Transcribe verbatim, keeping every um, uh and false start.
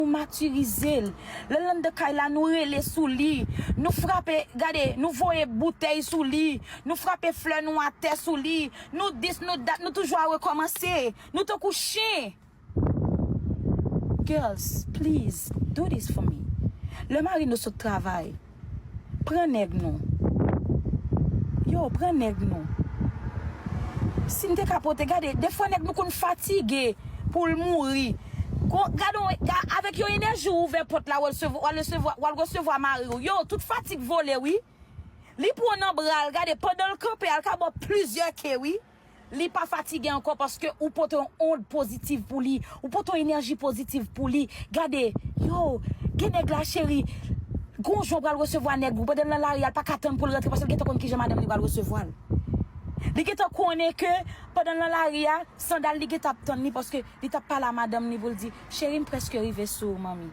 Nou matirize l. Lè l anndan kay la, nou rele sou li. Nou frape, gade, nou voye boutèy sou li. Nou frape flè nou atè sou li. Nou dis, nou dat, nou toujou a rekòmanse. Nou tankou chen. Girls, please, do this for me. Lè mari nou sot travay, pran nèg nou. Yo, pran nèg nou. Si n te ka pote, gade, defwa nèg nou konn fatige pou l mouri. Gade, avèk yon enèji, ou ouvè pòt la, w al resevwa, w al resevwa mari w. Yo, tout fatig vole, wi. Li pran w nan bra l, gade, pandan l kanpe, al ka ba w plizyè ke, wi. Li pa fatige ankò paske ou pote yon ond pozitiv pou li. Ou pote yon enèji pozitiv pou li. Gade, yo, gen nèg la, cheri. Gon jan w pral resevwa nèg ou pandan l nan lari a, l pa ka tann pou l rantre paske l gentan konn kijan madanm li pral resevwa l. Li gentan konnen ke pandan l nan lari a, sandal li gentan ap tann li paske li t ap pale a madanm li pou l di, cheri, m prèske rive sou ou, manmi.